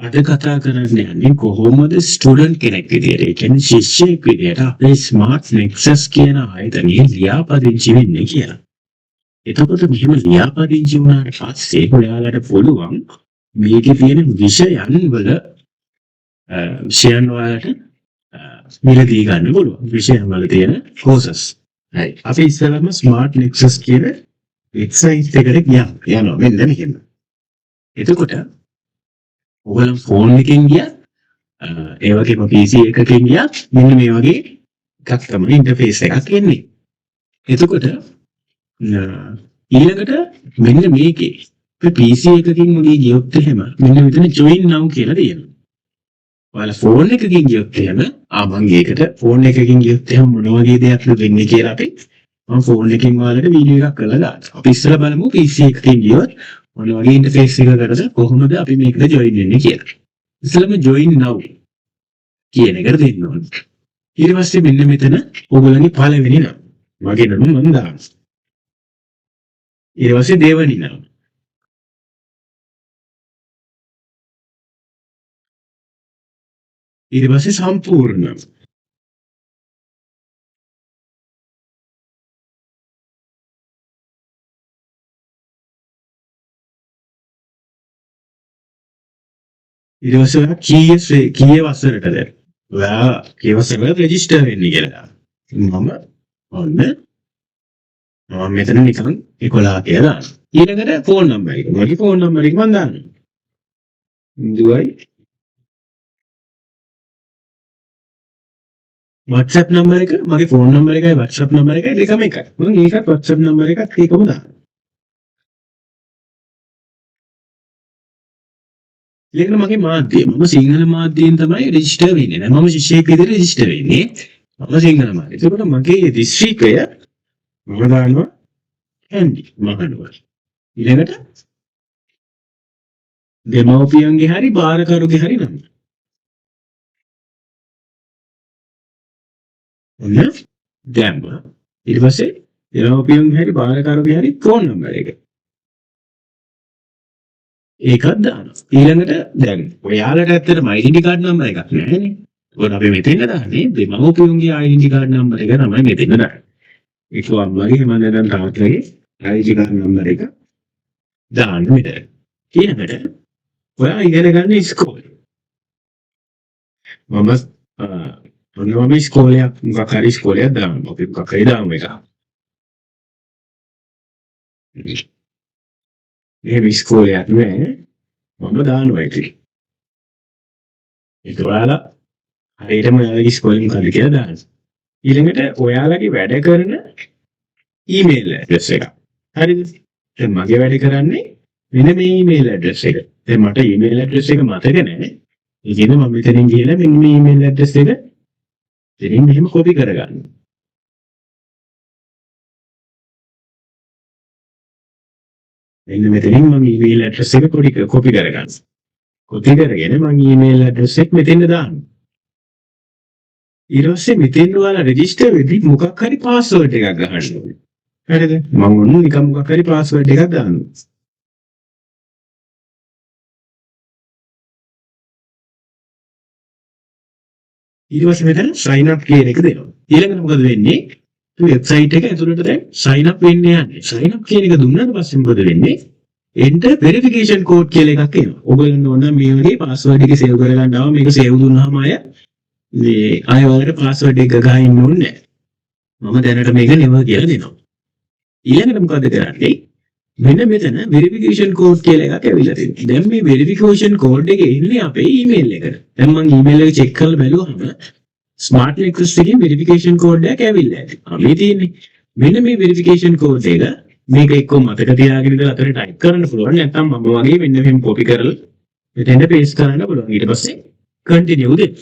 අද කතා කරන්න යන්නේ කොහොමද ස්ටුඩන්ට් කෙනෙක් විදියට, ඒ කියන්නේ ශිෂ්‍යයෙක් විදියට අපේ ස්මාර්ට් නෙක්සස් කියන ආයතනයේ ලියාපදිංචි වෙන්නේ කියලා. එතකොට මෙහෙම ලියාපදිංචි වුණාට පස්සේ ඔයාලට පුළුවන් මේකේ තියෙන විෂයන් වල විෂයන් ඔයාලට මිලදී ගන්න පුළුවන්. විෂයන් වල තියෙන කෝසස්. හරි. අපි ඉස්සෙල්ලාම ස්මාර්ට් නෙක්සස් කියන වෙබ්සයිට් එකට ගියා. යනවා මෙන්න මෙහෙම. එතකොට ඔයගොල්ලෝ ෆෝන් එකෙන් ගියත් ඒ වගේම PC එකකින් ගියත් මෙන්න මේ වගේ එකක් තමයි ඉන්ටර්ෆේස් එකක් එන්නේ. එතකොට ඊළඟට මෙන්න මේකේ අපි PC එකකින් වගේ ගියොත් එහෙම මෙන්න මෙතන join now කියලා තියෙනවා. ඔයාලා ෆෝන් එකකින් ගියොත් එහෙම මං ඒකට ෆෝන් එකකින් ගියොත් එහෙම මොන වගේ දෙයක්ද වෙන්නේ කියලා අපි මං ෆෝන් එකකින් ඔයාලට වීඩියෝ එකක් කරලා දාන්නම්. අපි ඉස්සෙල්ලා බලමු PC එකකින් ගියොත් මොන වගේ ඉන්ටර්ෆේස් එකකටද කොහොමද අපි මේකට ජොයින් වෙන්නේ කියලා. ඉස්සෙල්ලාම join now කියන එකට දෙන්න ඕනේ. ඊට පස්සේ මෙන්න මෙතන ඔයගොල්ලන්ගේ පළවෙනි නම. මගේ නම මං දානවා. ඊට පස්සේ දෙවෙනි නම. ඊට පස්සේ සම්පූර්ණ නම. ඊට පස්සේ ඔයා කීයේ කීයේ වසරටද ඔයා කී වසරකට රෙජිස්ටර් වෙන්නේ කියලා දාන්න. මම ඔන්න මම මෙතන නිකන් 11 කියලා දානවා. ඊළඟට ෆෝන් නම්බර් එක. මගේ ෆෝන් නම්බර් එක මම දානවා. 0යි WhatsApp number එක මගේ ෆෝන් නම්බර් එකයි WhatsApp number එකයි දෙකම එකයි. මම ඒකත් WhatsApp number එකත් ඒකම දානවා. ඊළඟට මගේ මාධ්‍ය මම සිංහල මාධ්‍යයෙන් තමයි රෙජිස්ටර් වෙන්නේ. දැන් මම ශිෂ්‍යයෙක් විදිහට රෙජිස්ටර් වෙන්නේ. මම සිංහල මාධ්‍ය. එතකොට මගේ දිස්ත්‍රික්කය මම දානවා කැන්ඩි මහනුවර. ඊළඟට දෙමව්පියන්ගේ හරි භාරකරුගේ හරි නම. ඔන්න දැම්මා. ඊට පස්සේ දෙමව්පියන්ගේ හරි භාරකරුගේ හරි ෆෝන් නම්බර් එක. ඒකත් දානවා. ඊළඟට දැන් ඔයාලට ඇත්තටම ඩෙන්ටි කාඩ් නම්බර් එකක් නෑනේ. ඒකට අපි මෙතෙන්ද දාන්නේ දෙමව්පියන්ගේ ඩෙන්ටි කාඩ් නම්බර් එක තමයි මෙතෙන්ද දාන්නේ. ඒක අම්මගේ එහෙම නැත්නම් තාත්තගේ ඩෙන්ටි කාඩ් නම්බර් එක දාන්න මෙතන. ඊළඟට ඔයා ඉගෙන ගන්න ඉස්කෝලේ. මම ඔන්න මම ඉස්කෝලයක් මොකක් හරි ඉස්කෝලයක් දානවා. අපි මොකක් හරි දාමු එකක්. එහෙම ඉස්කෝලයක් නෑ. මම දානවා ඉතින්. ඒක ඔයාලා හරියටම ඔයාලගේ ඉස්කෝලේ මොකද්ද කියලා දාන්න. ඊළඟට ඔයාලගේ වැඩ කරන ඊමේල් ඇඩ්‍රස් එක. හරිද? දැන් මගේ වැඩ කරන්නේ වෙන මේ ඊමේල් ඇඩ්‍රස් එක. දැන් මට ඊමේල් ඇඩ්‍රස් එක මතක නෑ. ඒ කියන්නේ මම මෙතනින් ගිහලා මෙන්න මේ ඊමේල් ඇඩ්‍රස් එක ඉතින් මෙහෙම කොපි කරගන්න. මෙන්න මෙතනින් මම ඊමේල් ඇඩ්‍රස් එක කොපි කරගන්න. කොපි කරගෙන මම ඊමේල් ඇඩ්‍රස් එක මෙතෙන්ද දානවා. ඊට පස්සේ මෙතෙන් ඔයාලා රෙජිස්ටර් වෙද්දි මොකක් හරි පාස්වර්ඩ් එකක් ගහන්න ඕනේ. හරිද? මම ඔන්න නිකන් මොකක් හරි පාස්වර්ඩ් එකක් දානවා. ඊට පස්සේ මෙතන sign up කියන එක දෙනවා. ඊළඟට මොකද වෙන්නේ? මේ වෙබ්සයිට් එක ඇතුළට දැන් sign up වෙන්න යන්නේ. sign up කියන එක දුන්නාට පස්සේ මොකද වෙන්නේ? enter verification code කියලා එකක් එනවා. ඔයගොල්ලෝ ඕන නම් මේ වගේ පාස්වර්ඩ් එක සේව් කරගන්න ආව මේක සේව් දුන්නාම අය මේ ආය ඔයාලට පාස්වර්ඩ් එක ගහ ඉන්න ඕනේ නැහැ. මම දැනට මේක never කියලා දෙනවා. ඊළඟට මොකද කරන්නේ? මෙන්න මෙතන verification code කියලා එකක් ඇවිල්ලා තියෙනවා. දැන් මේ verification code එක එන්නේ අපේ ඊමේල් එකට. දැන් මං ඊමේල් එක චෙක් කරලා බැලුවහම ස්මාර්ට් නෙක්සස් එකෙන් වෙරිෆිකේෂන් කෝඩ් එකක් ඇවිල්ලා ඇති. මේ තියෙන්නේ. මෙන්න මේ වෙරිෆිකේෂන් කෝඩ් එක මේක එක්ක මතක තියාගෙන ඉඳලා අතට ටයිප් කරන්න පුළුවන්. නැත්නම් මම වගේ මෙන්න මෙහෙම කොපි කරලා මෙතෙන්ට පේස්ට් කරන්න පුළුවන්. ඊට පස්සේ කන්ටිනියු දෙන්න.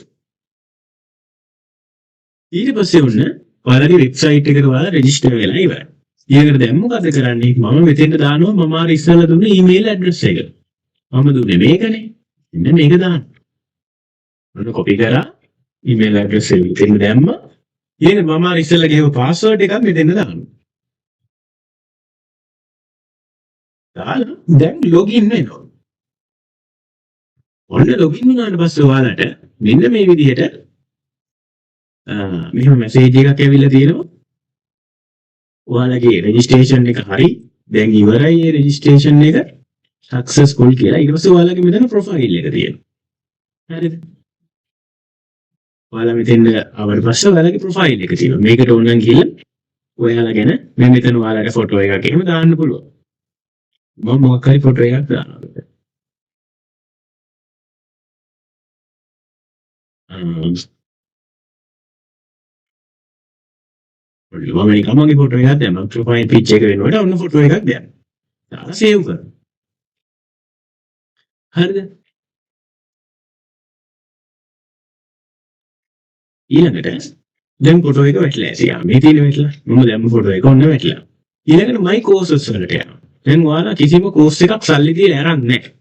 ඊට පස්සේ ඔන්න ඔයාලගේ වෙබ්සයිට් එකට ඔයාලා රෙජිස්ටර් වෙලා ඉවරයි. ඊළඟට දැන් මොකද කරන්නේ? මම මෙතෙන්ට දානවා මම අර ඉස්සෙල්ලා දුන්න ඊමේල් ඇඩ්‍රස් එක. මම දුන්නේ මේකනේ. මෙන්න මේක දාන්න. ඔන්න කොපි කරා ඊමේල් ඇඩ්‍රස් එක මෙතෙන් දැම්මා. ඊළඟට මම අර ඉස්සෙල්ලා ගිහුව පාස්වර්ඩ් එකක් මෙතෙන් දානවා. දාලා දැන් ලොගින් වෙනවා. ඔන්න ලොගින් වුණාට පස්සේ ඔයාලට මෙන්න මේ විදිහට මෙහෙම මැසේජ් එකක් ඇවිල්ලා තියෙනවා. ඔයාලගේ රෙජිස්ට්‍රේෂන් එක හරි. දැන් ඉවරයි ඒ රෙජිස්ට්‍රේෂන් එක සක්සස්ෆුල් කියලා. ඊට පස්සේ ඔයාලගේ මෙතන ප්‍රොෆයිල් එක තියෙනවා. හරිද? ඔයාලා මෙතෙන් ආවට පස්සේ ඔයාලගේ ප්‍රොෆයිල් එක තියෙනවා. මේකට ඕන නම් ගිහලා ඔයාලා ගැන මේ මෙතන ඔයාලට ෆොටෝ එකක් එහෙම දාන්න පුළුවන්. මම මොකක් හරි ෆොටෝ එකක් දානවා මෙතන. මම නිකන් මගේ ෆොටෝ එකක් දැම්මා. ප්‍රොෆයිල් පික්චර් එක වෙනුවට ඔන්න ෆොටෝ එකක් දැම්මා. දාලා සේව් කරනවා. හරිද? ඊළඟට දැන් ෆොටෝ එක වැටිලා ඇති. ආ, මේ තියෙන වැටිලා. මම දැම්ම ෆොටෝ එක ඔන්න වැටිලා. ඊළඟට මයි කෝසස් වලට යනවා. දැන් ඔයාලා කිසිම කෝස් එකක් සල්ලි දීලා අරන් නැහැ.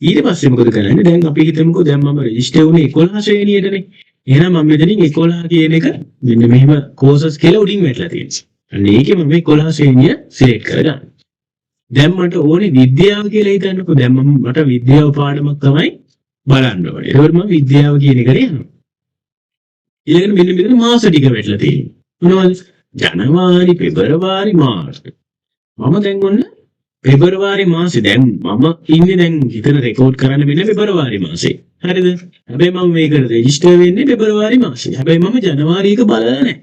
ඊට පස්සේ මොකද කරන්නේ? දැන් අපි හිතමුකෝ දැන් මම රෙජිස්ටර් වුණේ 11 ශ්‍රේණියටනේ. එහෙනම් මම මෙතනින් 11 කියන එක මෙන්න මෙහෙම කෝසස් කියලා උඩින් වැටලා තියෙනවා. අන්න ඒකේ මම 11 ශ්‍රේණිය සිලෙක්ට් කරගන්න. දැන් මට ඕනේ විද්‍යාව කියලා හිතන්නකෝ. දැන් මම මට විද්‍යාව පාඩමක් තමයි බලන්න ඕනේ. ඒකෝට මම විද්‍යාව කියන එකට යනවා. ඊළඟට මෙන්න මෙතන මාස ටික වැටලා තියෙනවා. මොනවද? ජනවාරි, පෙබරවාරි, මාර්තු. මම දැන් ඔන්න පෙබරවාරි මාසේ දැන් මම ඉන්නේ දැන් හිතන රෙකෝඩ් කරන්න වෙන්නේ පෙබරවාරි මාසේ. හරිද? හැබැයි මම මේකට රෙජිස්ටර් වෙන්නේ පෙබරවාරි මාසේ. හැබැයි මම ජනවාරි එක බලලා නැහැ.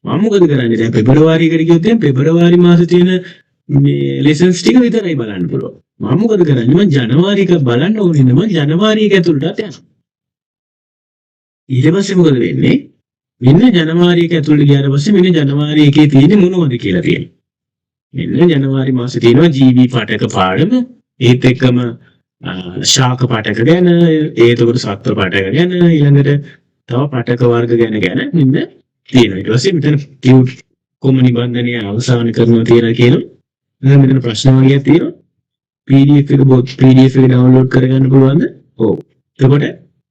මම මොකද කරන්නේ? දැන් පෙබරවාරි එකට ගියොත් දැන් පෙබරවාරි මාසේ තියෙන මේ ලෙසන්ස් ටික විතරයි බලන්න පුළුවන්. මම මොකද කරන්නේ? මං ජනවාරි එක බලන්න ඕනේ නම් මං ජනවාරි එක ඇතුළටත් යනවා. ඊට පස්සේ මොකද වෙන්නේ? මෙන්න ජනවාරි එක ඇතුළට ගියාට පස්සේ මෙන්න ජනවාරි එකේ තියෙන්නේ මොනවද කියලා තියෙනවා. මෙන්න ජනවාරි මාසේ තියෙනවා ජීවි පටක පාඩම, ඒත් එක්කම ශාක පටක ගැන, ඒතකොට සත්ව පටක ගැන, ඊළඟට තව පටක වර්ග ගැන ගැන මෙන්න තියෙනවා. ඊට පස්සේ මෙතන ටියුට් කොම නිබන්ධනය අවසන් කරනවා කියලා කියනවා. දැන් මෙතන ප්‍රශ්න වර්ගයක් තියෙනවා. PDF එක බොත් PDF එක ඩවුන්ලෝඩ් කරගන්න පුළුවන්ද? ඔව්. එතකොට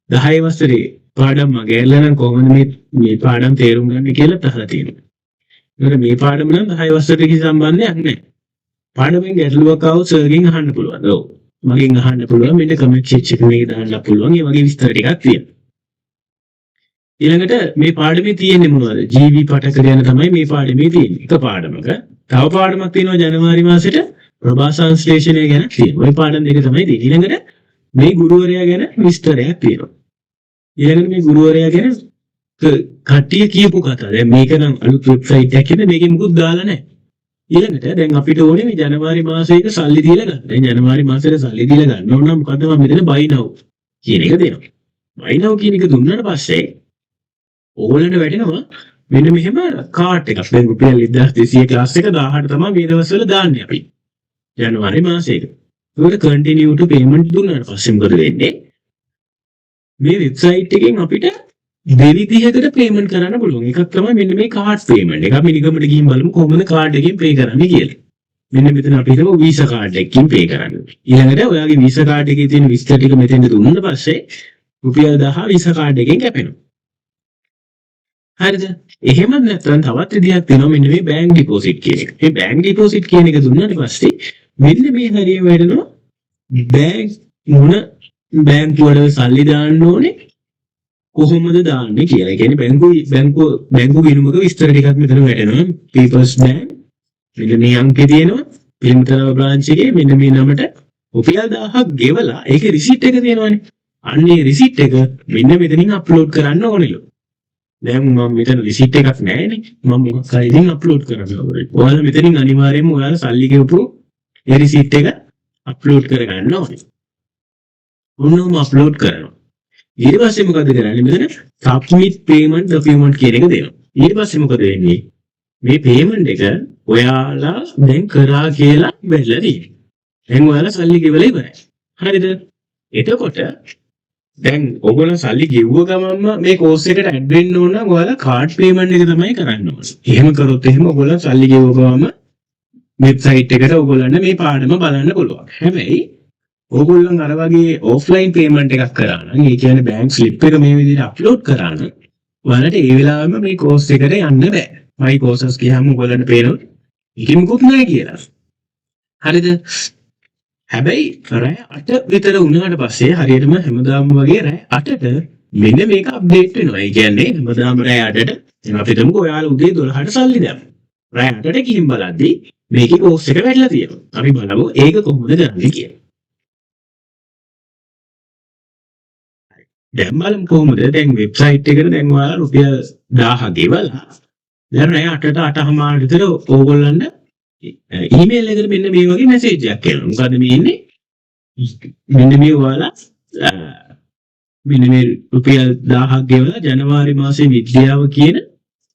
10 වසරේ පාඩම් මගේ ඇරලා නම් කොහොමද මේ මේ පාඩම් තේරුම් ගන්න කියලා අහලා තියෙනවා. ඒකට මේ පාඩම නම් 10 වසරට කිසි සම්බන්ධයක් නැහැ. පාඩමෙන් ගැටලුවක් ආවොත් සර්ගෙන් අහන්න පුළුවන්. ඔව්. මගෙන් අහන්න පුළුවන්. මෙන්න කමෙන්ට් සෙක්ෂන් එකේ දාන්න පුළුවන්. ඒ වගේ විස්තර ටිකක් තියෙනවා. ඊළඟට මේ පාඩමේ තියෙන්නේ මොනවද? ජීවි පටක ගැන තමයි මේ පාඩමේ තියෙන්නේ. එක පාඩමක. තව පාඩමක් තියෙනවා ජනවාරි මාසෙට ප්‍රභා සංශ්ලේෂණය ගැන තියෙනවා. ඔය පාඩම් දෙක තමයි තියෙන්නේ. ඊළඟට මේ ගුරුවරයා ගැන විස්තරයක් තියෙනවා. ඊළඟට මේ ගුරුවරයා ගැන කට්ටිය කියපු කතා. දැන් මේක නම් අලුත් වෙබ්සයිට් එකක් කියන්නේ මේකේ මුකුත් දාලා නැහැ. ඊළඟට දැන් අපිට ඕනේ මේ ජනවාරි මාසයක සල්ලි දීලා ගන්න. දැන් ජනවාරි මාසෙට සල්ලි දීලා ගන්න ඕන නම් මොකද්ද මම මෙතන buy now කියන එක දෙනවා. Buy now කියන එක දුන්නාට පස්සේ ඕගොල්ලන්ට වැටෙනවා මෙන්න මෙහෙම කාට් එකක්. දැන් රුපියල් 1200 ක්ලාස් එක 1000ට තමයි මේ දවස්වල දාන්නේ අපි. ජනවාරි මාසයක. ඒකට continue to payment දුන්නාට පස්සේ මොකද වෙන්නේ? මේ වෙබ්සයිට් එකෙන් අපිට දෙවිදිහකට පේමන්ට් කරන්න පුළුවන්. එකක් තමයි මෙන්න මේ කාඩ් පේමන්ට් එක. අපි නිගමට ගිහින් බලමු කොහොමද කාඩ් එකෙන් පේ කරන්නේ කියලා. මෙන්න මෙතන අපි හිතමු වීසා කාඩ් එකකින් පේ කරන්න. ඊළඟට ඔයාගේ වීසා කාඩ් එකේ තියෙන විස්තර ටික මෙතෙන්ට දුන්නාට පස්සේ රුපියල් 1000 වීසා කාඩ් එකෙන් කැපෙනවා. හරිද? එහෙම නැත්නම් තවත් විදිහක් තියෙනවා මෙන්න මේ බැංක් ඩිපොසිට් කියන එක. මේ බැංක් ඩිපොසිට් කියන එක දුන්නාට පස්සේ මෙන්න මේ හරිය වැටෙනවා බැංක් මොන බැංකුවටද සල්ලි දාන්න ඕනේ කොහොමද දාන්නේ කියලා. ඒ කියන්නේ බැංකු බැංකුව බැංකු ගිණුමක විස්තර ටිකක් මෙතන වැටෙනවා. පීපල්ස් බැංක් මෙන්න මේ අංකේ තියෙනවා. පිළිමතලාව බ්‍රාන්ච් එකේ මෙන්න මේ නමට රුපියල් 1000ක් ගෙවලා ඒකේ රිසිට් එක තියෙනවනේ. අන්න ඒ රිසිට් එක මෙන්න මෙතනින් අප්ලෝඩ් කරන්න ඕනෙලු. දැන් මම මෙතන රිසිට් එකක් නැහැනේ. මම මොකක් හරි ඉතින් අප්ලෝඩ් කරන්න ඕනේ. ඔයාලා මෙතනින් අනිවාර්යයෙන්ම ඔයාලා සල්ලි ගෙවපු ඒ රිසිට් එක අප්ලෝඩ් කරගන්න ඕනේ. ඔන්නෝම අප්ලෝඩ් කරනවා. ඊට පස්සේ මොකද කරන්නේ? මෙතන සබ්මිට් පේමන්ට් ඩොකියුමන්ට් කියන එක දෙනවා. ඊට පස්සේ මොකද වෙන්නේ? මේ පේමන්ට් එක ඔයාලා දැන් කරා කියලා වැටලා තියෙනවා. දැන් ඔයාලා සල්ලි ගෙවලා ඉවරයි. හරිද? එතකොට දැන් ඔයගොල්ලෝ සල්ලි ගෙව්ව ගමන්ම මේ කෝස් එකට ඇඩ් වෙන්න ඕන නම් ඔයාලා කාඩ් පේමන්ට් එක තමයි කරන්න ඕනේ. එහෙම කරොත් එහෙම ඔයගොල්ලෝ සල්ලි ගෙව්ව ගමන්ම වෙබ්සයිට් එකට ඔයගොල්ලන්ට මේ පාඩම බලන්න පුළුවන්. හැබැයි ඕගොල්ලන් අර වගේ ඕෆ්ලයින් පේමන්ට් එකක් කරා නම්, ඒ කියන්නේ බැංක් ස්ලිප් එක මේ විදිහට අප්ලෝඩ් කරා නම්, ඔයාලට ඒ වෙලාවෙම මේ කෝස් එකට යන්න බෑ. මයි කෝසස් ගියාම ඔයගොල්ලන්ට පේනවා ඒකේ මොකුත් නෑ කියලා. හරිද? හැබැයි රෑ 8 විතර වුණාට පස්සේ, හරියටම හැමදාම වගේ රෑ 8ට මෙන්න මේක අප්ඩේට් වෙනවා. ඒ කියන්නේ හැමදාම රෑ 8ට, දැන් අපි හිතමුකෝ ඔයාලා උදේ 12ට සල්ලි දැම්මා. රෑ 8ට ගිහින් බලද්දි මේකේ කෝස් එක වැටිලා තියෙනවා. අපි බලමු ඒක කොහොමද කරන්නේ කියලා. දැන් බලමු කොහොමද, දැන් වෙබ්සයිට් එකට දැන් ඔයාලා රුපියල් 1000 ගෙවලා දැන් රෑ 8ට 8:30 විතර ඕගොල්ලන්ට ඊමේල් එකට මෙන්න මේ වගේ මැසේජ් එකක් එනවා. මොකද මේ ඉන්නේ, මෙන්න මේ ඔයාලා මෙන්න මේ රුපියල් 1000ක් ගෙවලා ජනවාරි මාසේ විද්‍යාව කියන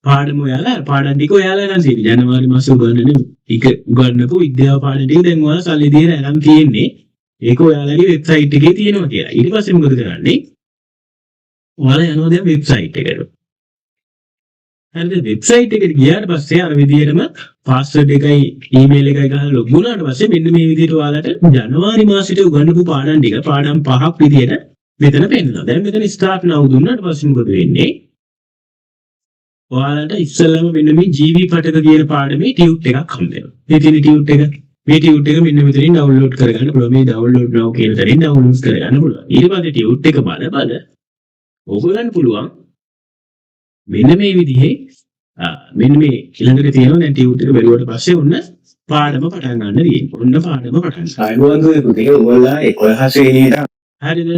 පාඩම ඔයාලා පාඩම් ටික ඔයාලා අරන් තියෙන්නේ. ජනවාරි මාසේ උගන්වන ටික, උගන්වපු විද්‍යාව පාඩම් ටික දැන් ඔයාලා සල්ලි දීලා අරන් තියෙන්නේ. ඒක ඔයාලගේ වෙබ්සයිට් එකේ තියෙනවා කියලා. ඊට පස්සේ මොකද කරන්නේ? ඔයාලා යනවා දැන් වෙබ්සයිට් එකට. හරිද? වෙබ්සයිට් එකට ගියාට පස්සේ අර විදිහටම පාස්වර්ඩ් එකයි ඊමේල් එකයි ගහලා ලොග් වුණාට පස්සේ මෙන්න මේ විදිහට ඔයාලට ජනවාරි මාසෙට උගන්වපු පාඩම් ටික පාඩම් පහක් විදිහට මෙතන පෙන්නනවා. දැන් මෙතන ස්ටාර්ට් නව් දුන්නාට පස්සේ මොකද වෙන්නේ? ඔයාලට ඉස්සෙල්ලාම මෙන්න මේ ජීවි පටක කියන පාඩමේ ටියුට් එකක් හම්බ වෙනවා. මේ තියෙන ටියුට් එක, මේ ටියුට් එක මෙන්න මෙතනින් ඩවුන්ලෝඩ් කරගන්න පුළුවන්. මේ ඩවුන්ලෝඩ් නව් කියන තැනින් ඩවුන්ලෝඩ් කරගන්න පුළුවන්. ඊට පස්සේ ටියුට් එක බල බල ඔයගොල්ලන්ට පුළුවන් මෙන්න මේ විදිහේ මෙන්න මේ ඊළඟට තියෙනවා. දැන් ටියුට් එක බැලුවට පස්සේ ඔන්න පාඩම පටන් ගන්න තියෙනවා. ඔන්න පාඩම පටන් ගන්න. ආයුබෝවන් දුවේ පුතේ, ඔයාලා 11 ශ්‍රේණියට හරිද?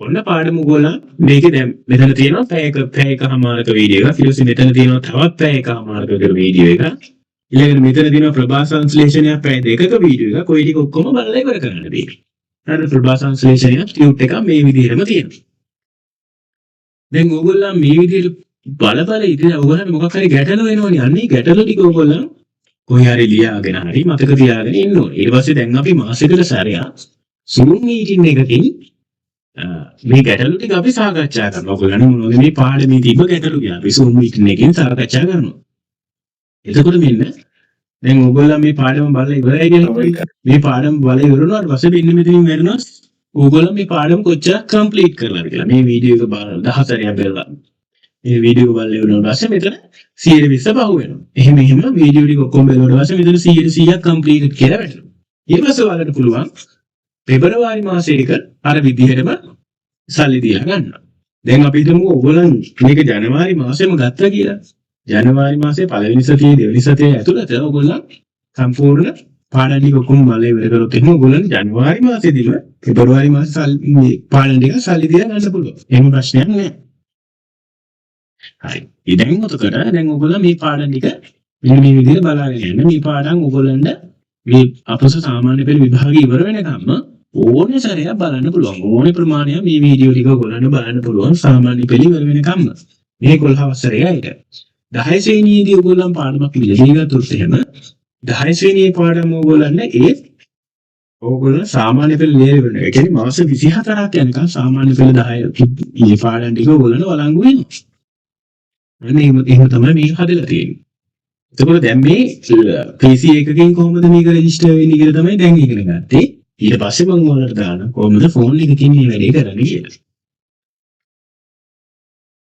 ඔන්න පාඩම ඔයගොල්ලන් මේකේ දැන් මෙතන තියෙනවා පැය එකහමාරක වීඩියෝ එකක්. ඊට පස්සේ මෙතන තියෙනවා තවත් පැය එකහමාරක විතර වීඩියෝ එකක්. ඊළඟට මෙතන තියෙනවා ප්‍රභා සංශ්ලේෂණයක් පැය 2ක වීඩියෝ එකක්. ඔය ටික ඔක්කොම බලලා ඉවර කරන්න තියෙනවා. හරිද? ප්‍රභා සංශ්ලේෂණයක් ටියුට් එකක් මේ විදිහටම තියෙනවා. දැන් ඕගොල්ලන් මේ විදිහට බල බල ඉතින් ඔයගොල්ලන්ට මොකක් හරි ගැටලු එනවනේ. අන්න ඒ ගැටලු ටික ඕගොල්ලන් කොහේ හරි ලියාගෙන හරි මතක තියාගෙන ඉන්න ඕනේ. ඊට පස්සේ දැන් අපි මාසෙකට සැරයක් Zoom meeting එකකින් මේ ගැටලු ටික අපි සාකච්ඡා කරනවා. ඔයගොල්ලන් මොනවද මේ පාඩමේ තිබ්බ ගැටලු කියලා අපි Zoom meeting එකකින් සාකච්ඡා කරනවා. එතකොට මෙන්න දැන් ඔයගොල්ලන් මේ පාඩම බලලා ඉවරයි කියලා, මේ පාඩම බලලා ඉවර වුණාට පස්සේ මෙන්න මෙතනින් වැටෙනවා ඕගොල්ලෝ මේ පාඩම කොච්චර කම්ප්ලීට් කරලාද කියලා. මේ වීඩියෝ එක බලලා 10 සැරයක් බලලා, මේ වීඩියෝ එක බලලා ඉවර වුණාට පස්සේ මෙතන 120 පහු වෙනවා. එහෙම එහෙම වීඩියෝ ටික ඔක්කොම බැලුවට පස්සේ මෙතන 100ක් කම්ප්ලීට් කියලා වැටෙනවා. ඊට පස්සේ ඔයාලට පුළුවන් පෙබරවාරි මාසයේ එක අර විදිහටම සල්ලි දීලා ගන්න. දැන් අපි හිතමු ඕගොල්ලන් මේක ජනවාරි මාසෙම ගත්තා කියලා. ජනවාරි මාසයේ පළවෙනි සතියේ දෙවෙනි සතියේ ඇතුළත ඕගොල්ලන් සම්පූර්ණ පාඩම් ටික ඔක්කොම බලලා ඉවර කරොත් එහෙම ඕගොල්ලන් ජනවාරි මාසෙදිම පෙබරවාරි මාසේ සල්ලි මේ පාඩම් ටික සල්ලි දීලා ගන්න පුළුවන්. එහෙම ප්‍රශ්නයක් නෑ. හරි. ඉතින් ඔතකොට දැන් ඔයගොල්ලෝ මේ පාඩම් ටික මෙන්න මේ විදිහට බලාගෙන යන්න. මේ පාඩම් ඔයගොල්ලන්ට මේ අපොස සාමාන්‍ය පෙළ විභාගය ඉවර වෙනකම්ම ඕනේ සැරයක් බලන්න පුළුවන්. ඕනේ ප්‍රමාණයක් මේ වීඩියෝ ටික ඔයගොල්ලන්ට බලන්න පුළුවන් සාමාන්‍ය පෙළ ඉවර වෙනකම්ම. මේ 11 වසරේ අයට. 10 ශ්‍රේණියේදී ඔයගොල්ලන් පාඩමක් මිලදී ගත්තොත් එහෙම 10 ශ්‍රේණියේ පාඩම ඔයගොල්ලන්ට ඒ ඕගොල්ලෝ සාමාන්‍ය පෙළ ලියලා ඉවර වෙනවා. ඒ කියන්නේ මාස 24ක් යනකම් සාමාන්‍ය පෙළ 10 මේ පාඩම් ටික ඔයගොල්ලන්ට වළංගු වෙනවා. අන්න එහෙම එහෙම තමයි මේක හදලා තියෙන්නේ. එතකොට දැන් මේ PC එකකින් කොහොමද මේක රෙජිස්ටර් වෙන්නේ කියලා තමයි දැන් ඉගෙන ගත්තේ. ඊට පස්සේ මම ඔයාලට දානවා කොහොමද ෆෝන් එකකින් මේ වැඩේ කරන්නේ කියලා.